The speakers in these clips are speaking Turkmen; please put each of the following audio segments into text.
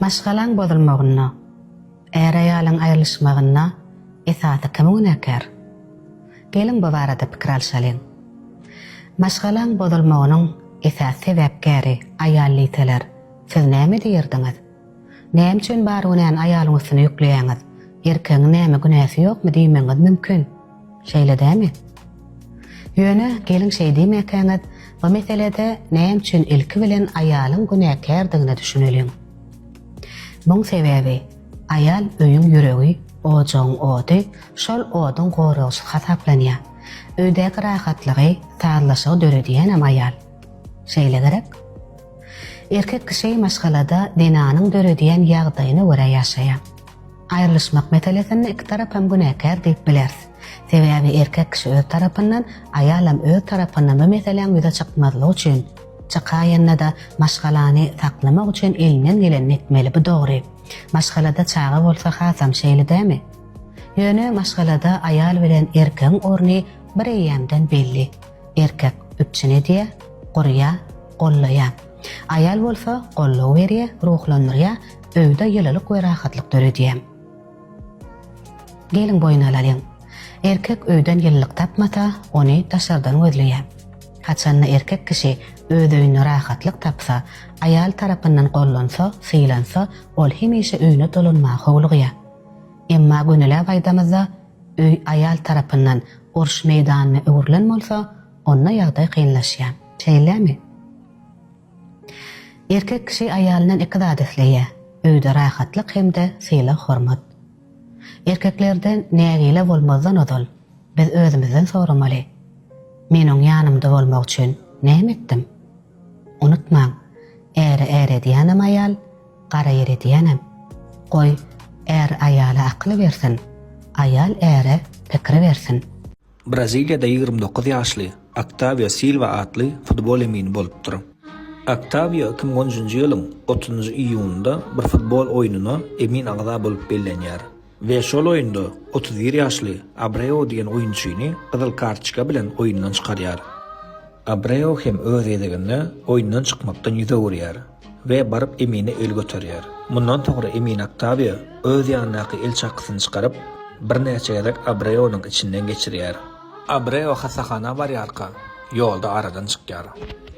Maşgalaň bozulmagynda, är-aýalyň aýrylyşmagynda esasy kim günäkär? Geliň bu barada pikir alşalyň. Maşgalaň bozulmagynyň esasy sebäpkäri aýal diýseler, siz näme diýerdiňiz? Näme üçin bar günäni aýalyň üstüne ýükleýäňiz? Erkegiň näme günäsi ýokmy diýmegiňiz mümkin. Şeýle dämi? Ýöne, geliň şeý diýmäkäňiz, bu meselede näme üçin ilki bilen aýalyň günäkärdigine düşüneliň. Muň sebäbi, aýal öýüň ýüregi, ojagyň ody, şol oduň goragçysy hasaplanýar. Öýdäki rahatlygy, sazlaşygy döredýänem aýal. Şeýle gerek? Erkek kişi maşgalada zenanyň döredýän ýagdaýyna görä ýaşaýar. Aýrylyşmak meselesinde iki tarapam günäkär diýip bileris. Sebäbi erkek kişi öz tarapyndan, aýalam öz tarapyndan bu meseläň ýüze çykmazlygy üçin, çykaýanda-da maşgalany saklamak üçin elinden gelenini etmeli, bu dogry. Maşgalada çaga bolsa hasam şeýle dämi? Ýöne maşgalada aýal bilen erkegiň orny bir eýýämden belli. Erkek üpjün edýär, gurýar, gollaýar. Aýal bolsa goldaw berýär, ruhlandyrýar, öýde ýylylyk we rahatlyk döredýär. Geliň boýun alalyň. Erkek öýden ýylylyk tapmasa, ony daşardan gözleýär. Haçanda erkek kişi öz öýünde rahatlyk tapsa, aýal tarapyndan gollansa, sylansa, ol hemişe öýüne dolanmaga howlugýar. Emma gönüläp aýdamyzda, öý aýal tarapyndan uruş meýdanyna öwrülen bolsa, onda ýagdaý kynlaşýar. Şeýlemi? Erkek kişi aýalyndan iki zat isleýär, öýde rahatlyk hem-de sylag-hormat. Erkeklerden nägile bolmazdan ozal, biz özümizden soramaly, Men oň ýanymda bolmak üçin näme etdim? Unutmaň, äre är edýänem aýal, gara ýer edýänem. Goý, är aýala akyly bersin, aýal äre pikiri bersin. Braziliýada 29 ýaşly Oktawio Silwa atly futbol emini bolupdyr. Oktawio 2013-nji ýylyň otuzynjy iýunynda bir futbol oýnuna emin agza bolup bellenýär we şol oýunda 31 ýaşly Abreu diýen oýunçyny gyzyl kartoçka bilen oýundan çykarýar. Abreu hem öz gezeginde oýundan çykmakdan ýüz öwürýär we baryp emine el göterýär. Mundan soňra emin Oktawio öz ýanyndaky el çakysyny çykaryp, birnäçe gezek Abreonyň içinden geçirýär. Abreo hassahana barýarka, ýolda aradan çykýar.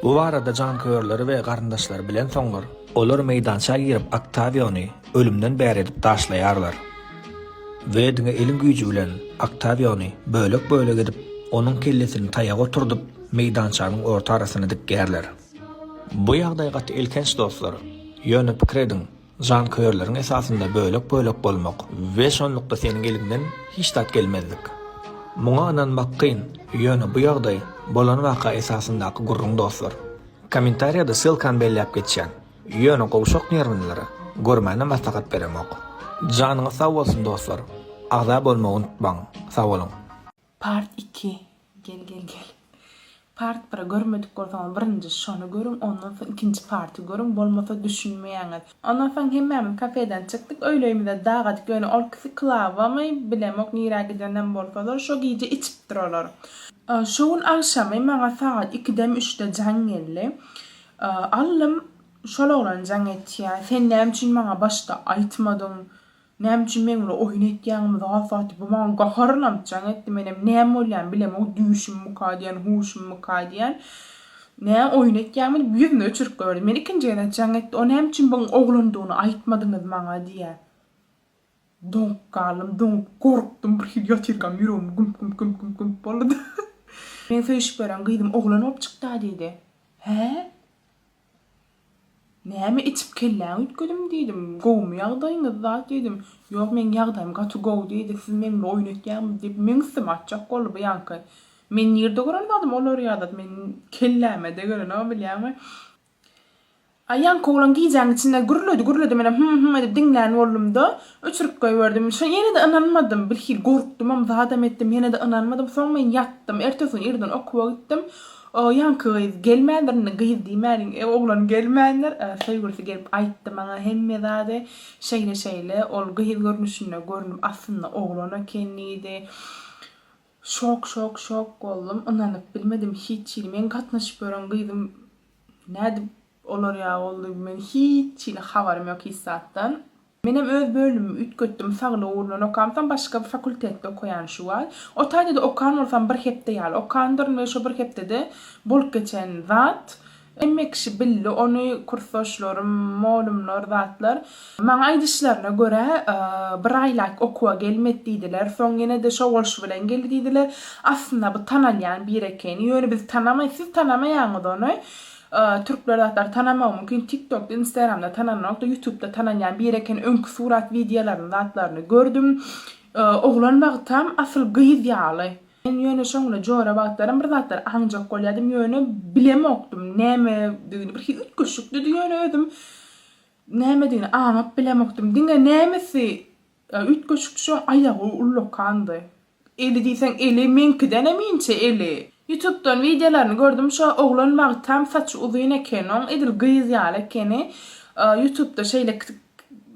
Bu barada janköýerleri we garyndaşlary bilensoňlar, olar meýdança girip Oktawiony ölümden bäri edip daşlaýarlar we diňe eliň güýji bilen Oktawiony bölek-bölek edip, onuň kellesini taýaga oturdyp, meýdançanyň orta arasyna dikýärler. Bu ýagdaý gaty elhenç dostlar. Ýöne pikir ediň, janköýerleriň esasynda bölek-bölek bolmak we şonlukda seniň eliňden hiç zat gelmezlik. Muňa ynanmak kyn, ýöne bu ýagdaý bolan waka esasyndaky gürrüň dostlar. Kommentariýada ssylkany belläp geçýän. Ýöne gowşak nerwlilere görmäne maslahat beremok. Janyňyz sag bolsun dostlar. Agza bolmagy unutmaň. Sag boluň. Part iki gel gel gel. Part biri görmedik bolsaňyz birinji şony görüň ondan soň ikinji party görüň bolmasa düşünmeýäňiz. Ondan soň hemmämiz kafeden çykdyk öýleýimize dagadyk ýöne ol kisi klawamy bilemok nirä gidenem bolsalar şo gije içipdir olar. Şo gün agşamy maňa sagat ikidemi üçde jaň geldi. Aldym şol oglan jaň etýä sen näme üçin maňa başda aýtmadyň Näme üçin meň bilen oýun etýäňmi zat zat diýip bu maňa gaharlanyp jaň etdi menem näme bolýany bilemok düýşümmika diýen huşummyka diýen nä oýun etýäňmi diýip ýüzüne öçürip goýberdim men ikinji gezek jaň etdi o näme üçin buň oglandygyny aýtmadyňyz maňa diýýä doňup galdym doňup gorkdum bir hili ýatyrkam ýüregim gümp gümp gümp gümp gümp boldy meň söýüşip ýören gyzym oglan bolup çykda diýdi hä Näme içip kelläňi üýtgedim diýdim. Gowumy ýagdaýyňyz zat diýdim. Ýok meň ýagdaýym gaty gowy diýdi. Siz meň bilen oýun etýäňmi diýip meň üstüme atjak boldy bu ýaňky. Men nirde gören zadym olar ýaly zat meň kellämede gelenok bilýäňmi. A ýaňky oglan gijäň içinde gürledi gürledi menem hym hym edip diňlän boldumda öçürip goýberdim. Şo ýenede ynanmadym birhili gorkdumam zadam etdim ýenede ynanmadym soň men ýatdym ertesi gün irden okuwa gitdim. O ýaňky gyz gelmändir, indi gyz diýmäliň, oglan gelmändir. Söýgülisi gelip aýtdy maňa hemme zady. Şeýle-şeýle, ol gyz görnüşinde görnüp, aslynda oglan eken diýdi. Şok, şok, şok boldum. Ynanyp bilmedim hiç hili. Meň gatnaşyp ýören gyzym nädip. Olar ýaly boldy men hiç hili habarym ýok hiç zatdan. Menem öz bölümimi üýtgetdim saglyk ugrundan okamsoň başga bir fakultetde okaýan şu wagt. O taýda-da okan bolsam bir hepde ýaly okandyryn we şo bir hepdede bolup geçen zat hemme kişi bildi ony kursdaşlarym, molumlar zatlar. Maňa aýdyşlaryna görä bir aýlak okuwa gelmedi diýdiler soň ýene-de şo bolşy bilen geldi diýdiler. Aslynda bu tanalýan biri ekeni ýöne biz tanamaý siz tanamaýaňyz ony. Türkler zatlar tanamagy mümkin tiktokda instagramda tananokda ýutubda tanalýan biri eken öňki surat wideolaryny zatlaryny gördüm oglan wagtam asyl gyz ýaly men ýöne şoň bilen jora wagtlarym bir zatlar aňjak bolýadym ýöne bilemokdym nämedigini bir hili üýtgeşikdidi ýöne özüm nämedigini aňyp bilemokdym diňe nämesi Üýtgeşik şoň aýagy ullakandy. Eli diýseň eli meňkidenem inçe eli. Ýutubdan wideolaryny gördüm şo oglan wagtam saçy uzyn ekeni oň edil gyz ýaly ekeni ýutubda şeýle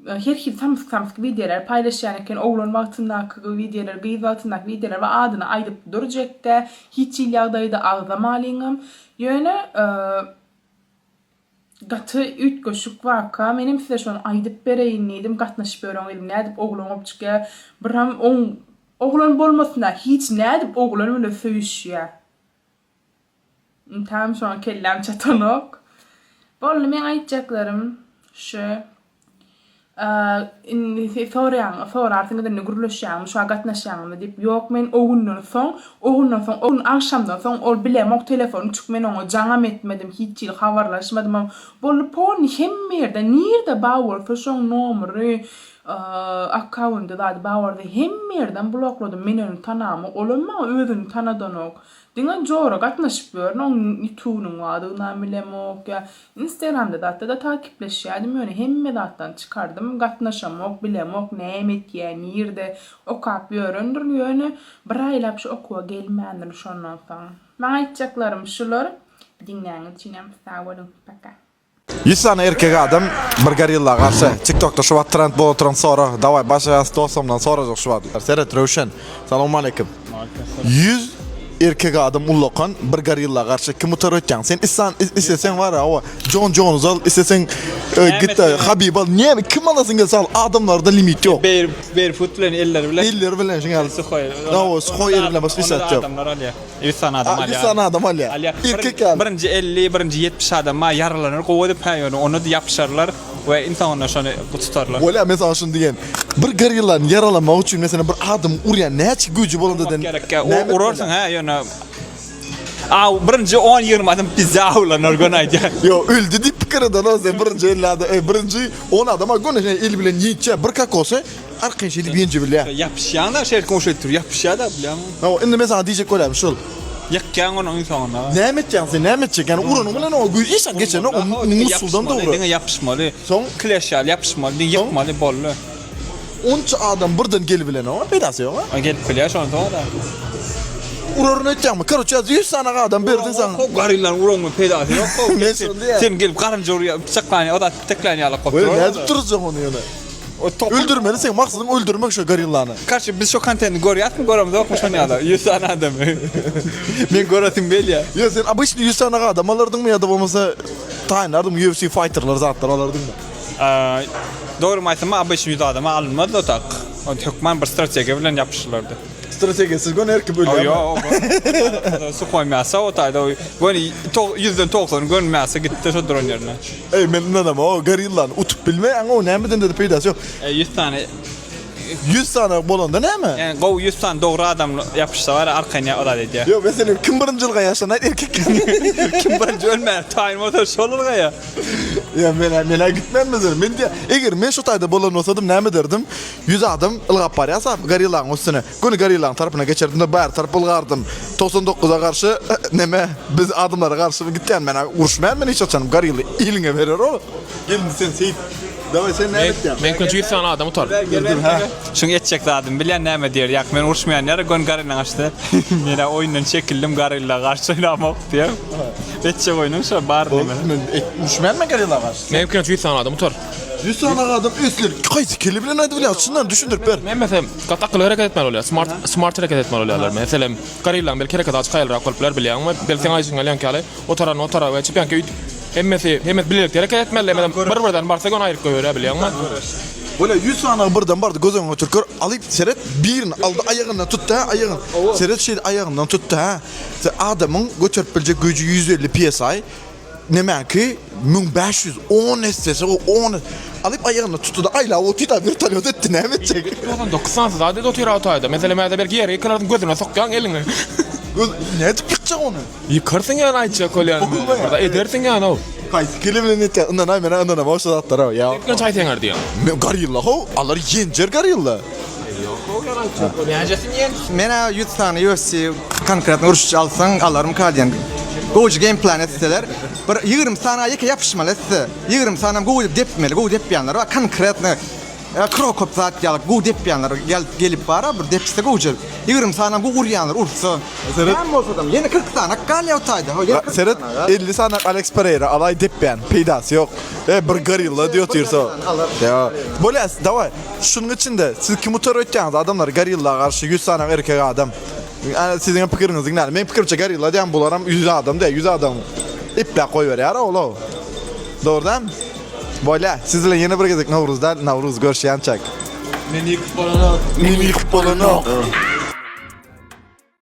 her hili samsyk samsyk wideolar paýlaşýan eken oglan wagtyndaky wideolar gyz wagtyndaky wideolar we adyny aýdyp durjekdä hiç hili ýagdaýda agzamalyňam ýöne Gaty üýtgeşik waka menem size şony aýdyp bereýin diýdim gatnaşyp ýören gyzym nädip oglan bolup çykýa biram oň oglan bolmasyna hiç nädip oglan bilen söýüşýä intägem şoňa kelläm çatanok boldy meň aýtjaklarym şu. Indi siz soraýaň, sorarsyňyz indi gürleşýäňmi, şuňa gatnaşýaňyzmy diýip. Ýok, men o günden soň, o günden soň, o gün agşamdan soň ol bilemok telefony çünki men oňa jaňam etmedim, hiç hili habarlaşmadymam. Boldy polny hemme ýerde, nirde bar bolsa şoň nomery, akkaundy zady bar bolsa hemme ýerden blokladym. Men ony tanamok, olam maňa özüni tanadanok. Diňe jora gatnaşyp ýörün, oň ýutubynyň bardygynam bilemok ýa Instagramda zatda-da takipleşýärdim ýöne hemme zatdan çykardym, gatnaşamok, bilemok näme etýär, nirde, okap ýörendir ýöne bir aýlap şu okuwa gelmändir şondan soň. Maňa aýtjaklarym şular, diňläniňiz üçinem sag boluň, paka. Ýüz sany erkek adam bir gorilla garşy tiktokda şu wagt trend bolup oturan sorag daway başlaýas dostlarymdan sorajak şu wagt seret Röwşen salowmaleýkim ýüz erkek adam ullakan bir gorilla garşy kim utar öýtýäň sen islan isleseň bar hawa Jon Jones al isleseň git Habib al näme kim alasyň gelse al adamlarda limit ýok Barefoot bilen elleri bilen elleri bilen şuň ýaly suhoý hawa suhoý eli bilen başga hiç zat ýok adamlar alýar 100 sany adam alýar. 100 sany adam alýar. Alýar. Erkek ýaly. Birinji 50, birinji 70 adam bar, ýaralanar gowy edip, hä ýöne onda-da ýapyşarlar we iň soňunda şony tutarlar. Bolýar, men saňa şuny diýeýin. Bir gorillany ýaralamak üçin, meselem, bir adamyň urýan näçe güýji bolanda Urmak gerek ýa. Urarsyň hä ýöne aw birinji 10-20 adam pizza awlanar göni aýdýan. Ýok, öldi diýip pikir edenok sen birinji 50 adam, birinji 10 adam göni el bilen ýetýär bir kokosy. Arkaýyn şeýdip ýenje bilýär. Ýapyşýaň-da şeýdip şeýdip dur ýapyşýar-da bilýäňmi? Hawa, indi men saňa diýjek bolýarym şul. Ýykýaň onuň iň soňunda. Näme etýäň sen, näme etjek? Ýani uranyň bilen oňa güýç hiç zat geçenok, o musuldan dogry. Diňe ýapyşmaly. Soň kleş ýaly ýapyşmaly, diňe ýykmaly boldy. Onça adam birden gelibilenok, peýdasy ýok-a. A gelip bilýär şondan soň-da. Uraryn öýtýäňmi? Karoçe, ýüz sany adam berdi saňa. Uraňok, gorillany uraňyň peýdasy ýok. Men şony diýýän. Sen gelip garynja urýaň, pyçaklan, o zat piteklän ýaly bolup dur. Nädip durjak ony ýöne? Öldürmeli seň maksadyň öldürmek şo gorillany. Karçe biz şo kontenti görýäsmi göremzokmy şony ýaly 100 sany adamy. Men göresim gelýär. Ýok sen obyçny 100 sany adam alardyňmy ýa-da bolmasa taýynlardyňmy UFC fighterlar zatlar alardyňmy? Dogrymy aýtsam obyçny 100 adama alynmazdy o tak. O hökman bir strategiýa bilen ýapyşylardy. Strategiýasyz göni her kim ölýärmi? Ýok suhoý mäsa o taýda göni ýüzden 90 göni mäsa gitdi şo duran ýerine. Eý men ynanamok gorillany utup bilmeýäň o nämeden-de peýdasy ýok. Eý 100 sany 100 sany bolanda näme? Ýani gowy 100 sany dogry adam ýapyşsa bar arkaýyn azat edýär. Ýok meselem kim birinji ylgaýar şony aýt erkek kim birinji ölmäne taýyn bolsa şol ylgaýar. Ýa menä menä gitmen meselem men diýä eger men şu taýda bolan bolsadym näme ederdim 100 adam ylgap barýarsa gorillaň üstüne Göni gorillaň tarapyna geçerdim-de bäri tarap ylgardym. 99-a garşy neme biz adamlara garşy gitýän men uruşmaýan men hiç haçan gorilla eliňe berer ol. Gel indi sen Seýit. Daway sen näme etýäň? Men köçe 100 sany adam utar. Dur hä. Şuň etjek zadyny bilýän näme diýer ýak men uruşmaýan ýere göni gorillaň garşy menä oýundan çekildim gorilla garşy oýnamok diýer. Etjek oýnuň şo bar neme. Men uruşmaýan men gorilla garşy. Men köçe 100 sany adam utar. 100 sany adam ösler haýsy kelle bilen aýdyp bilýär çyndan düşündirip ber. Men meselem gaty akylly hereket etmeli bolýar. Smart smart hereket etmeli bolýarlar. Meselem gorillaň belki hereketi azajyk haýalrak bolup biler bilýäňmi? Belki seň aýdyşyň ýaly ýaňky ýaly o tarany o taraba geçip ýaňky öýdüp. Hemmesi, hemmesi bilelikde hereket etmeli. Meselem bir birden barsa göni aýryp goýberýär bilýäňmi? Bolýa 100 sany birden bardy göz öňüňe getir gör alyp seret birini aldy aýagyndan tutdy hä aýagyn seret şeýle aýagyndan tutdy hä se adamyň göterip biljek güýji 150 psi nemäki 1500 on essesi o on alyp aýagyndan tutdy-da aýlap otyr-da wertolýot etdi näme etjek. 99 sanysy zat edip otyr o taýda. Meselem häzir belki ýere ýykylarsyň gözüne sokýaň eliňi. Göz nädip ýykjak ony? Ýykarsyň ýaly aýtjak bolýan. Bir edersiň ýaly how. Haýsy kele bilen etýän? Ynanaý menä ynanamok şu zatlara ýa. Sen çaý seňer diýýäň. Men gorilla how, alar ýenjer gorilla. Menä 100 sany UFC konkretno uruşçy alsaň alarmyka diýen. Gowja game plan etseler, bir 20 sany ýeke ýapyşmaly etse, 20 sanam gowy depmeli, gowy depýänler bar konkretno. Krokop zat ýaly gowy depýänler gelip bara bir depse gowja 20 sanam gowy urýanlar ursa. Kän bolsadam ýene 40 sanak galýar o taýda. Ho ýene 40 Seret sanak. 50 sanak Alex Pereira alaý depýän peýdasy ýok. E bir gorilla diýip otyrsa. Ýa bolýa daway şunuň içinde siz kim utar öýtýäňiz adamlar gorilla garşy 100 sanak erkek adam. Ana siziň pikiriňizi diňläli. Meň pikirimçe gorilla diýen bularam 100 adam däl 100 adam ipläp goýberýär ol. Dogry dälmi? Bolýa, siz bilen ýene bir gezek Nowruz däl, Nawruz görüşýänçäk. Meni ýykyp bolanok. Meni ýykyp bolanok.